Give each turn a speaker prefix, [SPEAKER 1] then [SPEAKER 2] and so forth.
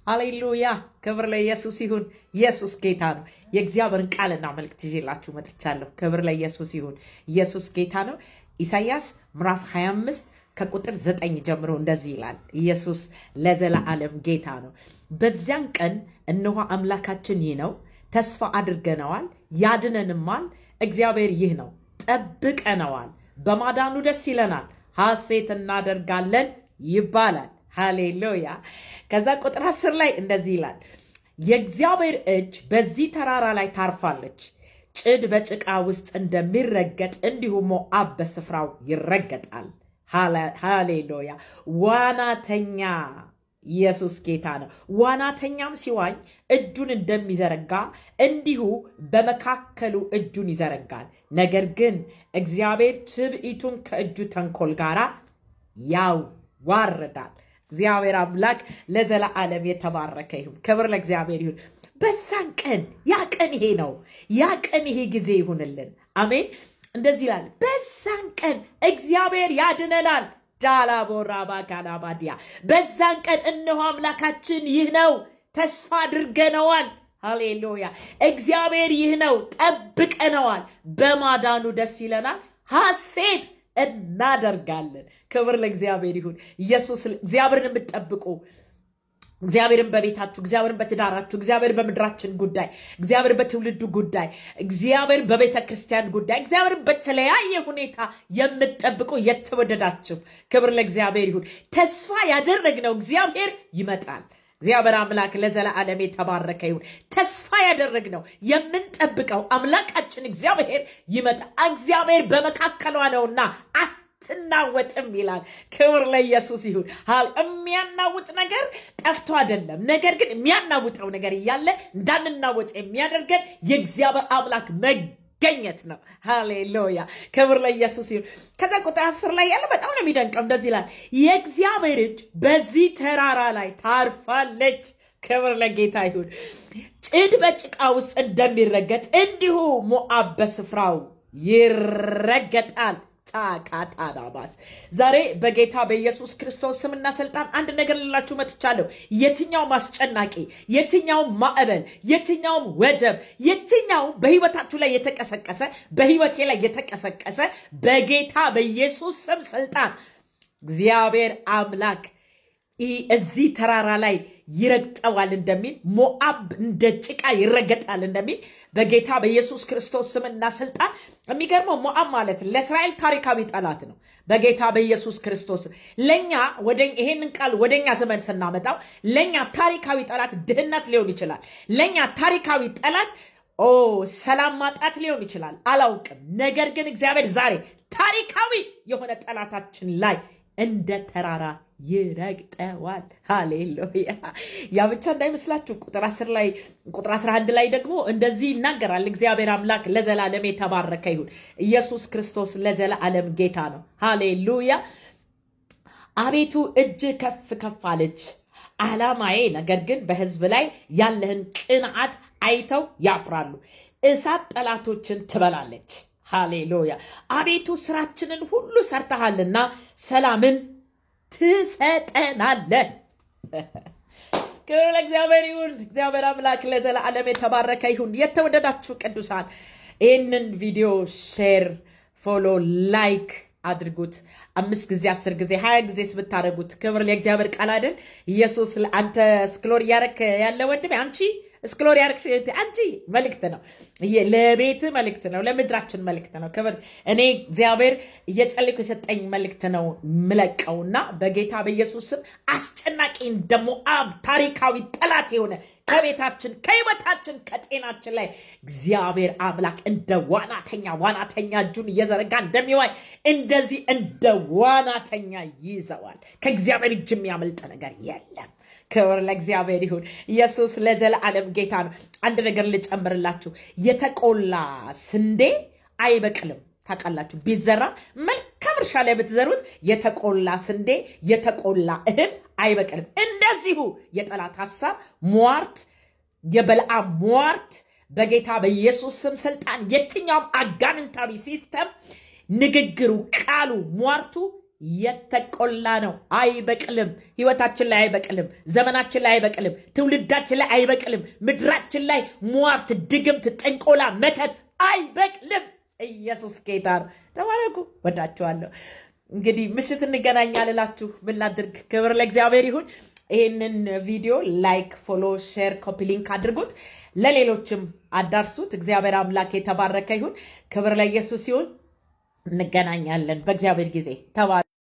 [SPEAKER 1] ሃሌሉያ! ክብር ለኢየሱስ ይሁን። ኢየሱስ ጌታ ነው። የእግዚአብሔርን ቃልና መልእክት ይዤላችሁ መጥቻለሁ። ክብር ለኢየሱስ ይሁን። ኢየሱስ ጌታ ነው። ኢሳይያስ ምዕራፍ 25 ከቁጥር 9 ጀምሮ እንደዚህ ይላል። ኢየሱስ ለዘላለም ጌታ ነው። በዚያን ቀን እነሆ አምላካችን ይህ ነው፣ ተስፋ አድርገነዋል፣ ያድነንማል። እግዚአብሔር ይህ ነው፣ ጠብቀነዋል፣ በማዳኑ ደስ ይለናል፣ ሐሴት እናደርጋለን ይባላል። ሃሌሉያ። ከዛ ቁጥር 10 ላይ እንደዚህ ይላል፣ የእግዚአብሔር እጅ በዚህ ተራራ ላይ ታርፋለች። ጭድ በጭቃ ውስጥ እንደሚረገጥ እንዲሁ ሞዓብ በስፍራው ይረገጣል። ሃሌሉያ። ዋናተኛ፣ ኢየሱስ ጌታ ነው። ዋናተኛም ሲዋኝ እጁን እንደሚዘረጋ እንዲሁ በመካከሉ እጁን ይዘረጋል። ነገር ግን እግዚአብሔር ትዕቢቱን ከእጁ ተንኮል ጋር ያዋርዳል። እግዚአብሔር አምላክ ለዘላለም የተባረከ ይሁን። ክብር ለእግዚአብሔር ይሁን። በዛን ቀን፣ ያ ቀን ይሄ ነው። ያ ቀን ይሄ ጊዜ ይሁንልን። አሜን። እንደዚህ ይላል፣ በዛን ቀን እግዚአብሔር ያድነናል። ዳላቦራባ ካላባዲያ። በዛን ቀን እነሆ አምላካችን ይህ ነው፣ ተስፋ አድርገነዋል። ሃሌሉያ። እግዚአብሔር ይህ ነው፣ ጠብቀነዋል። በማዳኑ ደስ ይለናል፣ ሐሴት እናደርጋለን። ክብር ለእግዚአብሔር ይሁን። ኢየሱስ፣ እግዚአብሔርን የምትጠብቁ፣ እግዚአብሔርን በቤታችሁ፣ እግዚአብሔርን በትዳራችሁ፣ እግዚአብሔር በምድራችን ጉዳይ፣ እግዚአብሔር በትውልዱ ጉዳይ፣ እግዚአብሔር በቤተ ክርስቲያን ጉዳይ፣ እግዚአብሔርን በተለያየ ሁኔታ የምትጠብቁ የተወደዳችሁ፣ ክብር ለእግዚአብሔር ይሁን። ተስፋ ያደረግነው እግዚአብሔር ይመጣል። እግዚአብሔር አምላክ ለዘላለም የተባረከ ይሁን። ተስፋ ያደረግነው፣ የምንጠብቀው አምላካችን እግዚአብሔር ይመጣል። እግዚአብሔር በመካከሏ ነውና አትናወጥም ይላል። ክብር ለኢየሱስ ይሁን። የሚያናውጥ ነገር ጠፍቶ አይደለም። ነገር ግን የሚያናውጠው ነገር እያለ እንዳንናወጥ የሚያደርገን የእግዚአብሔር አምላክ መገኘት ነው። ሃሌሉያ፣ ክብር ለኢየሱስ ይሁን። ከዛ ቁጥር 10 ላይ ያለው በጣም ነው የሚደንቀው። እንደዚህ ይላል፣ የእግዚአብሔር እጅ በዚህ ተራራ ላይ ታርፋለች። ክብር ለጌታ ይሁን። ጭድ በጭቃ ውስጥ እንደሚረገጥ እንዲሁ ሞዓብ በስፍራው ይረገጣል። ጫካታናባስ። ዛሬ በጌታ በኢየሱስ ክርስቶስ ስምና ስልጣን አንድ ነገር ልላችሁ መጥቻለሁ። የትኛውም አስጨናቂ፣ የትኛውም ማዕበል፣ የትኛውም ወጀብ፣ የትኛውም በህይወታችሁ ላይ የተቀሰቀሰ፣ በህይወቴ ላይ የተቀሰቀሰ፣ በጌታ በኢየሱስ ስም ስልጣን እግዚአብሔር አምላክ እዚህ ተራራ ላይ ይረግጠዋል እንደሚል፣ ሞዓብ እንደ ጭቃ ይረገጣል እንደሚል፣ በጌታ በኢየሱስ ክርስቶስ ስምና ስልጣን፣ የሚገርመው ሞዓብ ማለት ለእስራኤል ታሪካዊ ጠላት ነው። በጌታ በኢየሱስ ክርስቶስ ለኛ ይሄንን ቃል ወደኛ ዘመን ስናመጣው ለኛ ታሪካዊ ጠላት ድህነት ሊሆን ይችላል። ለኛ ታሪካዊ ጠላት ሰላም ማጣት ሊሆን ይችላል። አላውቅም። ነገር ግን እግዚአብሔር ዛሬ ታሪካዊ የሆነ ጠላታችን ላይ እንደ ተራራ ይረግጠዋል። ሃሌሉያ። ያ ብቻ እንዳይመስላችሁ ቁጥር 10 ላይ፣ ቁጥር 11 ላይ ደግሞ እንደዚህ ይናገራል። እግዚአብሔር አምላክ ለዘላለም የተባረከ ይሁን። ኢየሱስ ክርስቶስ ለዘላለም ጌታ ነው። ሃሌሉያ። አቤቱ እጅህ ከፍ ከፍ አለች ዓላማዬ፣ ነገር ግን በሕዝብ ላይ ያለህን ቅንዓት አይተው ያፍራሉ። እሳት ጠላቶችህን ትበላለች። ሃሌሉያ። አቤቱ ስራችንን ሁሉ ሰርተሃልና ሰላምን ትሰጠናለህ። ክብር ለእግዚአብሔር ይሁን። እግዚአብሔር አምላክ ለዘላለም የተባረከ ይሁን። የተወደዳችሁ ቅዱሳን፣ ይህንን ቪዲዮ share፣ follow፣ like አድርጉት። 5 ጊዜ፣ 10 ጊዜ፣ 20 ጊዜ ብታደርጉት ክብር ለእግዚአብሔር ቃል አይደል? ኢየሱስ፣ አንተ scroll እያረክ ያለ ወንድሜ፣ አንቺ scroll ያረግሽ አንቺ፣ መልእክት ነው። ለቤት መልእክት ነው። ለምድራችን መልእክት ነው። ክብር፣ እኔ እግዚአብሔር እየጸለይኩ የሰጠኝ መልእክት ነው ምለቀውና በጌታ በኢየሱስ ስም አስጨናቂ እንደ ሞዓብ ታሪካዊ ጠላት የሆነ ከቤታችን፣ ከህይወታችን፣ ከጤናችን ላይ እግዚአብሔር አምላክ እንደ ዋናተኛ፣ ዋናተኛ እጁን እየዘረጋ እንደሚዋኝ እንደዚህ እንደ ዋናተኛ ይይዘዋል። ከእግዚአብሔር እጅ የሚያመልጥ ነገር የለም። ክብር ለእግዚአብሔር ይሁን። ኢየሱስ ለዘለዓለም ጌታ ነው። አንድ ነገር ልጨምርላችሁ። የተቆላ ስንዴ አይበቅልም። ታውቃላችሁ፣ ቢዘራ፣ መልካም እርሻ ላይ ብትዘሩት የተቆላ ስንዴ፣ የተቆላ እህል አይበቅልም። እንደዚሁ የጠላት ሀሳብ ሟርት፣ የበልዓም ሟርት፣ በጌታ በኢየሱስ ስም ስልጣን የትኛውም አጋንንታዊ system ንግግሩ፣ ቃሉ፣ ሟርቱ የተቆላ ነው፣ አይበቅልም። ህይወታችን ላይ አይበቅልም። ዘመናችን ላይ አይበቅልም። ትውልዳችን ላይ አይበቅልም። ምድራችን ላይ ሟርት፣ ድግምት፣ ጥንቆላ፣ መተት አይበቅልም። ኢየሱስ ጌታ ነው። ተባረኩ። ወዳችኋለሁ። እንግዲህ ምሽት እንገናኛለን እላችሁ ምን ላድርግ? ክብር ለእግዚአብሔር ይሁን። ይህንን ቪዲዮ like፣ follow፣ share፣ copy link አድርጉት፣ ለሌሎችም አዳርሱት። እግዚአብሔር አምላክ የተባረከ ይሁን። ክብር ለኢየሱስ ይሁን። እንገናኛለን በእግዚአብሔር ጊዜ። ተባ